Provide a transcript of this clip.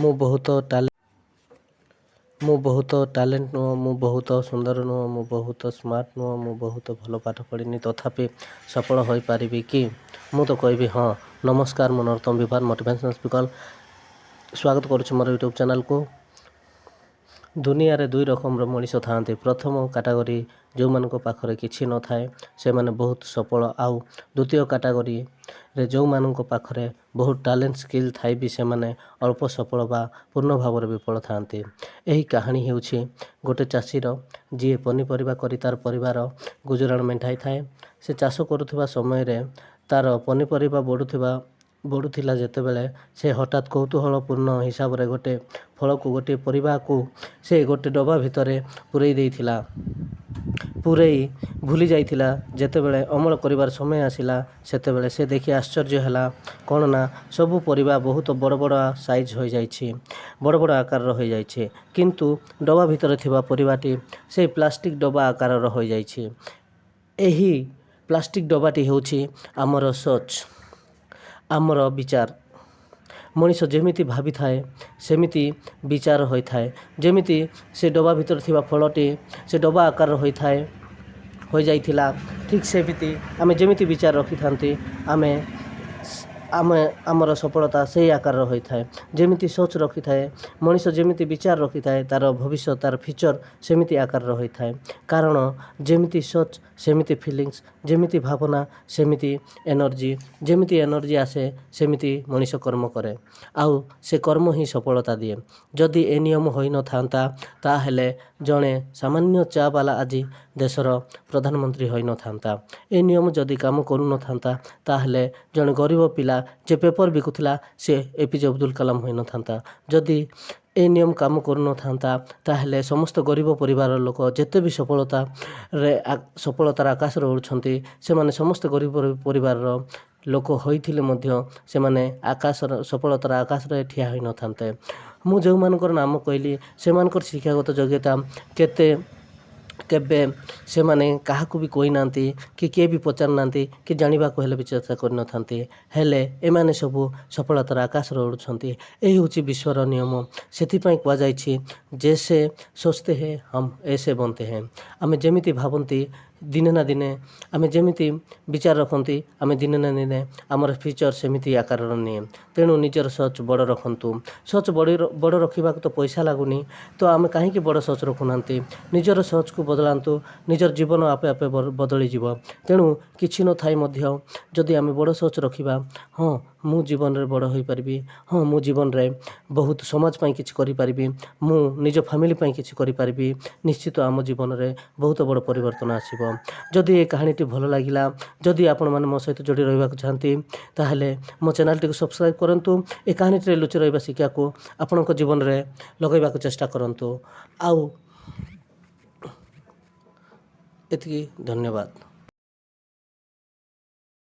ମୁଁ ବହୁତ ମୁଁ ବହୁତ ଟ୍ୟାଲେଣ୍ଟ ନୁହଁ, ମୁଁ ବହୁତ ସୁନ୍ଦର ନୁହଁ, ମୁଁ ବହୁତ ସ୍ମାର୍ଟ ନୁହଁ, ମୁଁ ବହୁତ ଭଲ ପାଠ ପଢ଼ିନି, ତଥାପି ସଫଳ ହୋଇପାରିବି କି? ମୁଁ ତ କହିବି ହଁ। ନମସ୍କାର, ମୁଁ ନରୋତ୍ତମ ବିଭାନ, ମୋଟିଭେସନାଲ୍ ସ୍ପିକର୍। ସ୍ୱାଗତ କରୁଛି ମୋର ୟୁଟ୍ୟୁବ୍ ଚ୍ୟାନେଲ୍କୁ। ଦୁନିଆରେ ଦୁଇ ରକମର ମଣିଷ ଥାଆନ୍ତି। ପ୍ରଥମ କାଟାଗୋରୀ, ଯେଉଁମାନଙ୍କ ପାଖରେ କିଛି ନଥାଏ, ସେମାନେ ବହୁତ ସଫଳ, ଆଉ ଦ୍ୱିତୀୟ କାଟାଗୋରୀରେ ଯେଉଁମାନଙ୍କ ପାଖରେ ବହୁତ ଟ୍ୟାଲେଣ୍ଟ, ସ୍କିଲ୍ ଥାଇ ବି ସେମାନେ ଅଳ୍ପ ସଫଳ ବା ପୂର୍ଣ୍ଣ ଭାବରେ ବିଫଳ ଥାଆନ୍ତି। ଏହି କାହାଣୀ ହେଉଛି ଗୋଟେ ଚାଷୀର, ଯିଏ ପନିପରିବା କରି ତା'ର ପରିବାର ଗୁଜୁରାଣ ମେଣ୍ଟାଇଥାଏ। ସେ ଚାଷ କରୁଥିବା ସମୟରେ ତା'ର ପନିପରିବା ବଢ଼ୁଥିଲା ଯେତେବେଳେ, ସେ ହଠାତ୍ କୌତୂହଳପୂର୍ଣ୍ଣ ହିସାବରେ ଗୋଟେ ଫଳକୁ, ଗୋଟିଏ ପରିବାକୁ ସେ ଗୋଟେ ଡବା ଭିତରେ ପୂରେଇ ଦେଇଥିଲା, ପୂରେଇ ଭୁଲି ଯାଇଥିଲା। ଯେତେବେଳେ ଅମଳ କରିବାର ସମୟ ଆସିଲା, ସେତେବେଳେ ସେ ଦେଖି ଆଶ୍ଚର୍ଯ୍ୟ ହେଲା। କ'ଣ ନା ସବୁ ପରିବା ବହୁତ ବଡ଼ ବଡ଼ ସାଇଜ୍ ହୋଇଯାଇଛି, ବଡ଼ ବଡ଼ ଆକାରର ହୋଇଯାଇଛି, କିନ୍ତୁ ଡବା ଭିତରେ ଥିବା ପରିବାଟି ସେଇ ପ୍ଲାଷ୍ଟିକ୍ ଡବା ଆକାରର ହୋଇଯାଇଛି। ଏହି ପ୍ଲାଷ୍ଟିକ୍ ଡବାଟି ହେଉଛି ଆମର ସୋଚ୍, ଆମର ବିଚାର। ମଣିଷ ଯେମିତି ଭାବିଥାଏ, ସେମିତି ବିଚାର ହୋଇଥାଏ। ଯେମିତି ସେ ଡବା ଭିତରେ ଥିବା ଫଳଟି ସେ ଡବା ଆକାରର ହୋଇଥାଏ, ହୋଇଯାଇଥିଲା, ଠିକ୍ ସେମିତି ଆମେ ଯେମିତି ବିଚାର ରଖିଥାନ୍ତି, ଆମେ ଆମର ସଫଳତା ସେଇ ଆକାରର ହୋଇଥାଏ। ଯେମିତି ସୋଚ୍ ରଖିଥାଏ ମଣିଷ, ଯେମିତି ବିଚାର ରଖିଥାଏ, ତା'ର ଭବିଷ୍ୟତ, ତା'ର ଫ୍ୟୁଚର୍ ସେମିତି ଆକାରର ହୋଇଥାଏ। କାରଣ ଯେମିତି ସୋଚ୍, ସେମିତି ଫିଲିଙ୍ଗସ୍, ଯେମିତି ଭାବନା ସେମିତି ଏନର୍ଜି, ଯେମିତି ଏନର୍ଜି ଆସେ, ସେମିତି ମଣିଷ କର୍ମ କରେ, ଆଉ ସେ କର୍ମ ହିଁ ସଫଳତା ଦିଏ। ଯଦି ଏ ନିୟମ ହୋଇନଥାନ୍ତା, ତାହେଲେ ଜଣେ ସାମାନ୍ୟ ଚା ବାଲା ଆଜି ଦେଶର ପ୍ରଧାନମନ୍ତ୍ରୀ ହୋଇନଥାନ୍ତା। ଏ ନିୟମ ଯଦି କାମ କରୁନଥାନ୍ତା, ତାହେଲେ ଜଣେ ଗରିବ ପିଲା ଯେ ପେପର ବିକୁଥିଲା, ସେ ଏ.ପି.ଜେ. ଅବଦୁଲ କାଲାମ ହୋଇନଥାନ୍ତା। ଯଦି ଏ ନିୟମ କାମ କରୁନଥାନ୍ତା, ତାହେଲେ ସମସ୍ତ ଗରିବ ପରିବାରର ଲୋକ ଯେତେ ବି ସଫଳତାର ଆକାଶରେ ଉଡ଼ୁଛନ୍ତି, ସେମାନେ ସମସ୍ତେ ଗରିବ ପରିବାରର ଲୋକ ହୋଇଥିଲେ ମଧ୍ୟ ସେମାନେ ସଫଳତାର ଆକାଶରେ ଠିଆ ହୋଇନଥାନ୍ତେ। ମୁଁ ଯେଉଁମାନଙ୍କର ନାମ କହିଲି, ସେମାନଙ୍କର ଶିକ୍ଷାଗତ ଯୋଗ୍ୟତା କେତେ, କେବେ ସେମାନେ କାହାକୁ ବି କହିନାହାନ୍ତି କି କିଏ ବି ପଚାରିନାହାନ୍ତି କି ଜାଣିବାକୁ ହେଲେ ବି ଚେଷ୍ଟା କରିନଥାନ୍ତି। ହେଲେ ଏମାନେ ସବୁ ସଫଳତାର ଆକାଶରେ ଉଡ଼ୁଛନ୍ତି। ଏହି ହେଉଛି ବିଶ୍ୱର ନିୟମ। ସେଥିପାଇଁ କୁହାଯାଇଛି, जैसे सोचते हैं हम ऐसे बनते हैं। ଆମେ ଯେମିତି ଭାବନ୍ତି ଦିନେ ନା ଦିନେ, ଆମେ ଯେମିତି ବିଚାର ରଖନ୍ତି, ଆମେ ଦିନେ ନା ଦିନେ ଆମର ଫ୍ୟୁଚର୍ ସେମିତି ଆକାରର ନିଏ। ତେଣୁ ନିଜର ସୋଚ୍ ବଡ଼ ରଖନ୍ତୁ। ସୋଚ୍ ବଡ଼ ରଖିବାକୁ ତ ପଇସା ଲାଗୁନି, ତ ଆମେ କାହିଁକି ବଡ଼ ସୋଚ୍ ରଖୁନାହାନ୍ତି? ନିଜର ସୋଚ୍କୁ ବଦଳାନ୍ତୁ, ନିଜର ଜୀବନ ଆପେ ଆପେ ବଦଳିଯିବ। ତେଣୁ କିଛି ନଥାଇ ମଧ୍ୟ ଯଦି ଆମେ ବଡ଼ ସୋଚ୍ ରଖିବା, ହଁ, ମୁଁ ଜୀବନରେ ବଡ଼ ହୋଇପାରିବି, ହଁ, ମୁଁ ଜୀବନରେ ବହୁତ ସମାଜ ପାଇଁ କିଛି କରିପାରିବି, ମୁଁ ନିଜ ଫ୍ୟାମିଲି ପାଇଁ କିଛି କରିପାରିବି, ନିଶ୍ଚିତ ଆମ ଜୀବନରେ ବହୁତ ବଡ଼ ପରିବର୍ତ୍ତନ ଆସିବ। ଯଦି ଏ କାହାଣୀଟି ଭଲ ଲାଗିଲା, ଯଦି ଆପଣମାନେ ମୋ ସହିତ ଯୋଡ଼ି ରହିବାକୁ ଚାହାନ୍ତି, ତାହେଲେ ମୋ ଚ୍ୟାନେଲଟିକୁ ସବସ୍କ୍ରାଇବ୍ କରନ୍ତୁ। ଏ କାହାଣୀଟିରେ ଲୁଚି ରହିବା ଶିକ୍ଷାକୁ ଆପଣଙ୍କ ଜୀବନରେ ଲଗାଇବାକୁ ଚେଷ୍ଟା କରନ୍ତୁ। ଆଉ ଏତିକି, ଧନ୍ୟବାଦ।